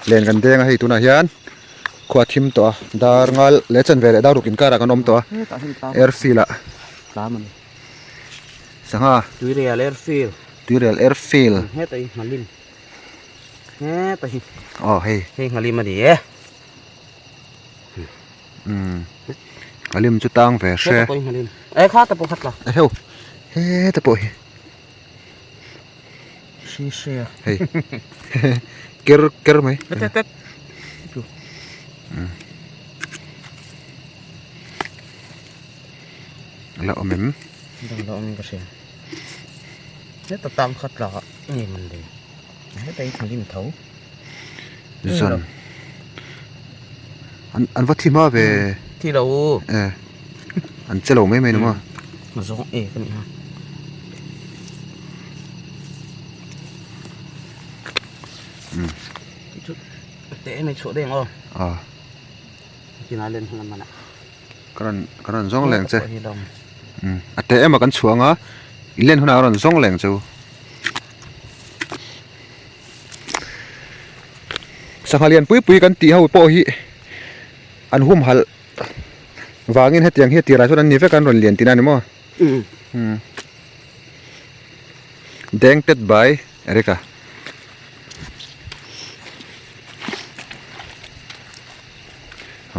Len kan deng a hei tunah hian khua thim tawh a dar ngal leh chanve leh dar ruk inkarah kan awm tawh a airfield ah sangha Tuirial airfield Tuirial airfield heta hi nghalim heta hi aw hei hei nghalim a ni e umm nghalim chu tang ve hre heta pawh hi nghalim e kha ta pawh kha tla eheu heta pawh hi. Hri hri a. Hei. Ker ker mai. Tet tet. La awm em? Dang la awm ka hria. Heta tang khat la nge man le. Heta hi thalim tho. Zan. An an va thi hma ve. Thi lo. Eh. An che lo mai mai ni maw? Zawng e ka ni ha. Chu te em chhuah deng aw. Ah. Kina len hna mana. Karan karan zawng leng che. Um a te ema kan chhuah anga i len hunah a rawn zawng leng cheu. Sangha lian pui pui kan tih ho pawh hi an humhalh vangin hetiang hi a tirah chuan an ni vek a an rawn lian tihna a ni maw? Um Deng tet bai Eric-a.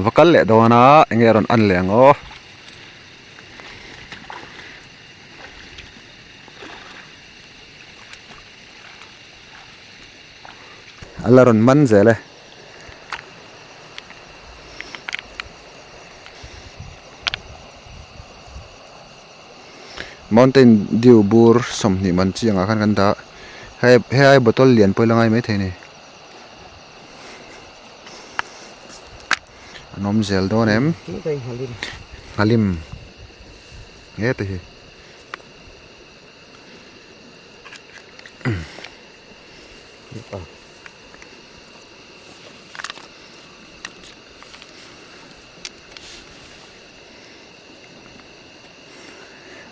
Va kal leh dawn a enge a rawn an leh ang aw. A la rawn man zel e. Mountain Dew bur sawmhnih man chi angah khan kan dah a hei ai bottle lian pawh ila ngai maithei a ni. An awm zel dawn em? Nghalim nge te hi.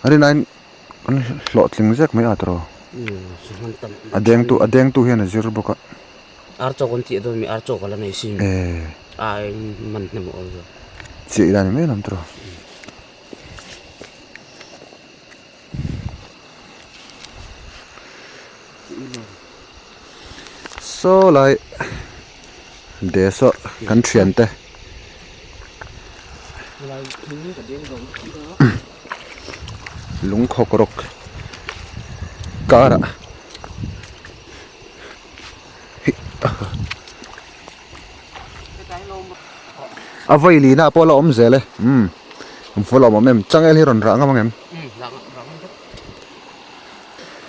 A rinaiin an hlawhtling zek mai a tawh a dengtu a dengtu hian a zir bawk a. Ar chaw kan tih dawn mi ar chaw ka la nei sin a man hnem awl zawk. Chiah ila ni mai lam tawh. Saw lai de saw kan thian te lung khawk rawk karah a vawi lina pawh a la awm zel e umm vawlh a awm em changel hi rawn rah ngam ang em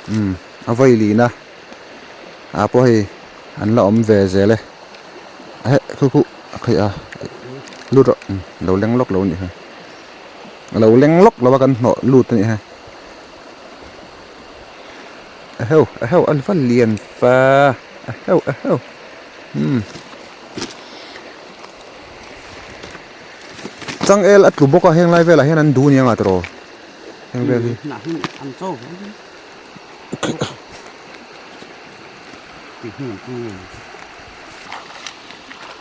umm a vawi lina ah pawh hei an la awm ve zel e eh khu khu a khaih a lut rawh umm lo leng lawk lo a nih kha a lo leng lawk lo a kan hnawh lut a nih kha eheu eheu a va lian fa eheu eheu umm changel a tlu bawk a heng lai velah hian an duh aniang a tiraw heng vel hi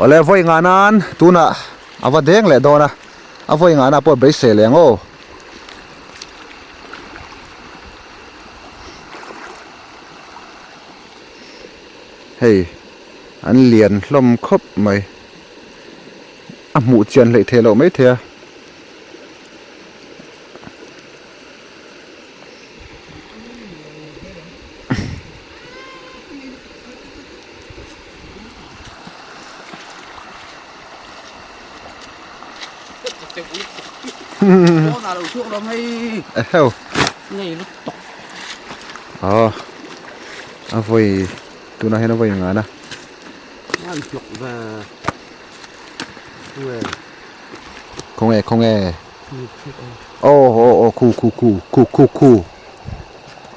awle vawi ngah nan tunah a va deng leh dawn a a vawi ngah na pawh beisei leh ang aw. Hei an lian hlawm khawp mai a hmuh chian hleih theih loh maithei a. Eheu aw a vawi tunah hian a vawi ngan a khawnge khawnge aw aw aw khu khu khu khu khu khu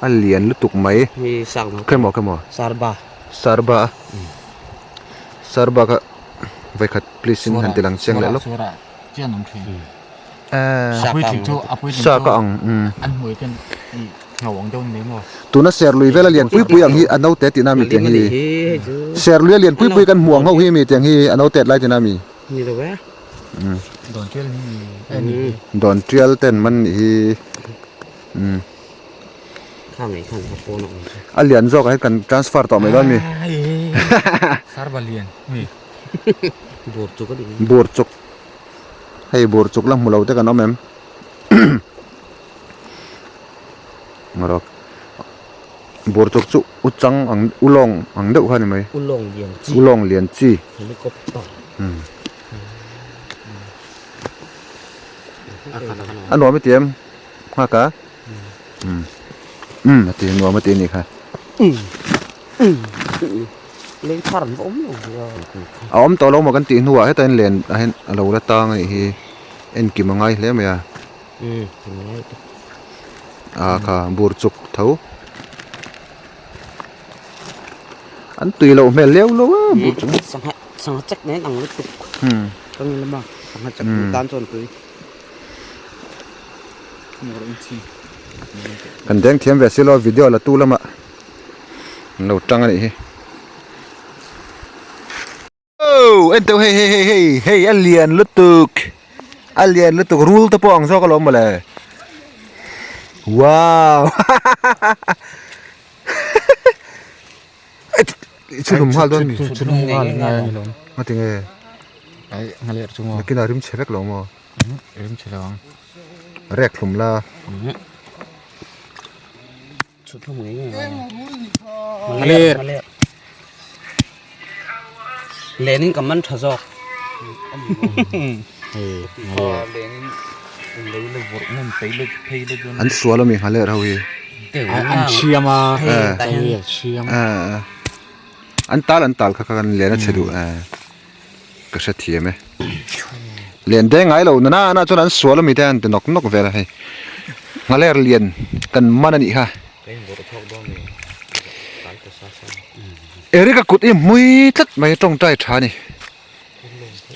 a lian lutuk mai khemaw khemaw sarba sarba sarba kha vawikhat please in han ti lang chiang leh lawk. A puitling chu a puitling Sa ka ang umm. An hmui khian i ngho ang deuh ni maw? Tuna serlui vela lian pui pui ang hi a naute tihna mi tiang hi. Serlui a lian pui pui kan hmu ang ho hi mi tiang hi a naute lai tihna mi. Ni lo e. Umm. Dawn tial hi a ni hi. Dawn tial ten man nih hi. Umm. Kha ngei khan a pawn a awm chu. A lian zawk ah hian kan transfer tawh mai dawn mi. Sarba lian mi. Bur chuk a ni. Bur chuk. Hei bur chuk la hmu lo te kan awm em? Rawk. Bur chuk chu u chang ang u lawng ang deuh kha ni mai. U lawng lian chi. U lawng lian chi. Helicopter. Umm. A nuam i ti em? Nghak a? Umm. Umm a ti nuam a ti anih kha. Umm. Umm. Lei thar an va awm lo ve a. A awm tawh lo maw kan tih hnuah heta in len ah hian a lo la tang anih hi enkim a ngai hle mai a. Umm a ngai tak. A kha bur chuk tho. An tui loh hmel leu lo a bur chuk. Sangha sangha chek nen ang lutuk. Umm. Ka ngil lama sangha chek tan chuan tui. Kan deng thiam ve silo video la tu lamah an lo tang a nih hi. Oh en teuh hei hei hei hei hei a lian lutuk a lian lutuk rul te pawh ang zawk alawm mawle wow chhunhum nghal dawn mi chhunhum nghal ngatinge ai nghaler chu maw nakinah rim chhe vek lo maw. Rim chhe lo ang. Rek thlum la. Chhut hlum ngei ngei ang. Nghaler. Lenin ka man tha zawk. An sual ami nghaler ho hi. An thiam a. An thiam. An tal an tal kha kha kan len a chhe duh. Ka hre thiam e. Lian deng ngai lo nana na chuan an sual ami te an ti nawk nawk vel a hei. Nghaler lian kan man a nih kha. Eric a kut i hmui tlat mai tawngtai tha a ni.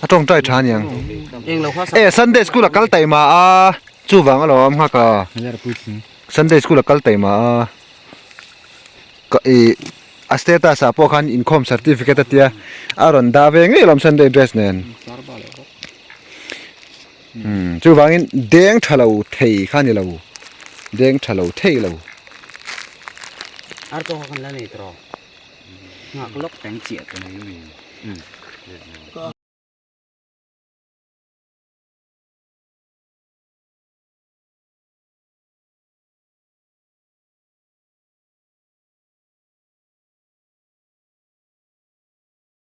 A tawngtai tha a niang. E Sunday school a kal taima a chuvang alawm nghak a. Sunday school a kal taima a. Ka i a status ah pawh khan inkhawm certificate a tia a rawn dah ve ngei alawm Sunday dress nen umm chuvangin deng tha lo thei kha ni lo deng tha lo thei lo. Ar pawh kha kan la nei tawh nghak lawk teng chiah tawh mai.